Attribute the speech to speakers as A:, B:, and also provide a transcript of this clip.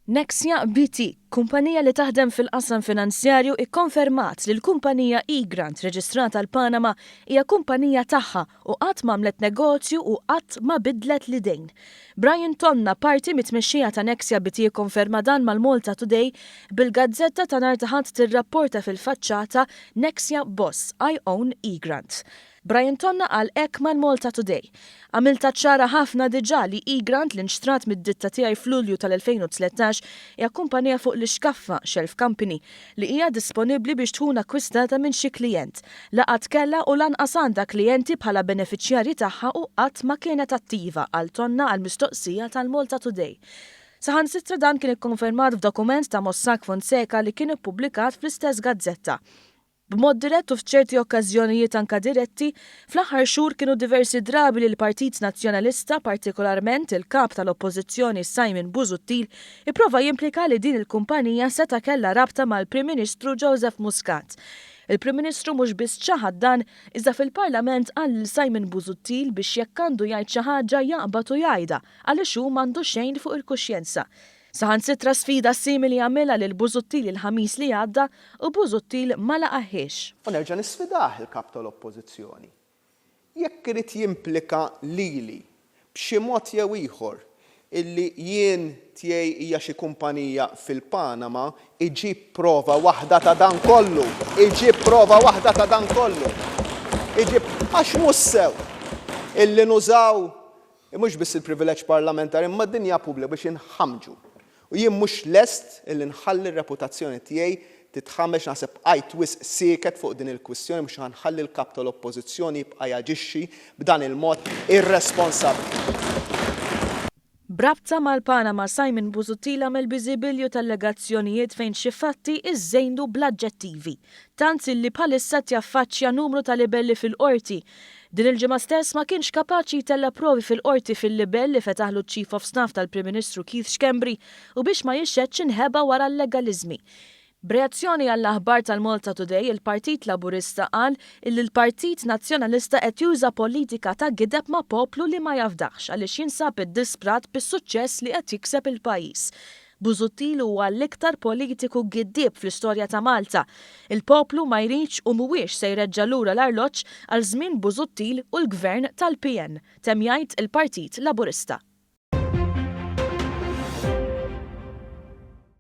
A: Nexia BT, kumpanija li taħdem fil-qasam finanzjarju ikkonfermat li l-kumpanija Egrant reġistrata l-Panama hija kumpanija tagħha u qatt m'għamlet negozju u qatt ma bidlet l-idejn. Brian Tonna, parti mit-tmexxija ta' Nexia BT ikkonferma dan mal-Malta Today bil-gazzetta ta' nhar ta' Ħadd tirrapporta fil-faċċata Nexia Boss, I own Egrant. Brian Tonna qal hekk mal-Malta Today. Għamiltha ċara ħafna diġà li Egrant li nxtrat mid-ditta tiegħi f'Lulju tal-2013 hija kumpanija fuq l-ixkaffa, shelf company, li hija disponibbli biex tkun akkwistata minn xi klijent. La qatt kellha u lanqas għandha klijenti bħala benefiċjarji tagħha u qatt ma kienet attiva, qal Tonna għall-mistoqsija tal-Malta Today. Saħansitra dan kien ikkonfermat f'dokument ta' Mossack Fonseca li kien ippubblikat fl-istess gazzetta. B'mod dirett u f'ċerti okkażjonijiet anka diretti, fl-aħħar xhur kienu diversi drabi li l-Partit Nazzjonalista, partikolarment il-Kap tal-Oppożizzjoni Simon Busuttil, ipprova jimplika li din il-kumpanija seta' kellha rabta mal-Prim Ministru Joseph Muscat. Il-Prim Ministru mhux biss ċaħad dan, iżda fil-Parlament qal lil Simon Busuttil biex jekk għandu jgħid xi ħaġa jaqbad u jgħidha għaliex hu m'għandu xejn fuq il-kuxjenza. Saħansitra sfida simili għamilha lil Busuttil il-Ħamis li għadda u Busuttil ma laqagħhiex.
B: U nerġa' nisfidah il-Kap tal-Oppożizzjoni. Jekk irid jimplika lili b'xi mod jew ieħor illi jien tiegħi hija xi kumpanija fil-Panama, iġib prova waħda ta' dan kollu! Iġib prova waħda ta' dan kollu! Iġib, għax mhux sew illi nużaw Mhux biss il-privileġġ parlamentari imma d-dinja pubblika biex inħammġu. U jien mhux lest illi nħalli r-reputazzjoni tiegħi titħammeġ, naħseb bqajt wisq sieket fuq din il-kwistjoni mhux ħa nħalli l-Kap tal-Oppożizzjoni jibqa' jaġixxi b'dan il-mod irresponsabbli.
A: B'rabta mal-Panama, Simon Busuttil għamel biżibilju t'allegazzjonijiet fejn xi fatti iżżejnu bl-aġġettivi. Tant illi bħalissa qed jaffaċċja numru ta' libelli fil-Qorti. Din il-ġimgħa stess ma kienx kapaċi jtella' provi fil-Qorti fil-libell li fetaħlu ċ-Chief of Staff tal-Prim Ministru Keith Schembri u biex ma jixhedx inħeba wara l-legaliżmi. B'reazzjoni għall-aħbar tal-Malta Today, il-Partit Laburista qal illi l-Partit Nazzjonalista qed juża politika ta' gideb ma' poplu li ma jafdahx għaliex jinsab iddisprat bis-suċċess li qed jikseb il-pajjiż. Busuttil huwa l-iktar politiku giddieb fl-istorja ta' Malta. Il-poplu ma jridx u mhuwiex se jreġġa' lura l-arloġġ għal żmien Busuttil u l-Gvern tal-PN, temm jgħid il-Partit Laburista.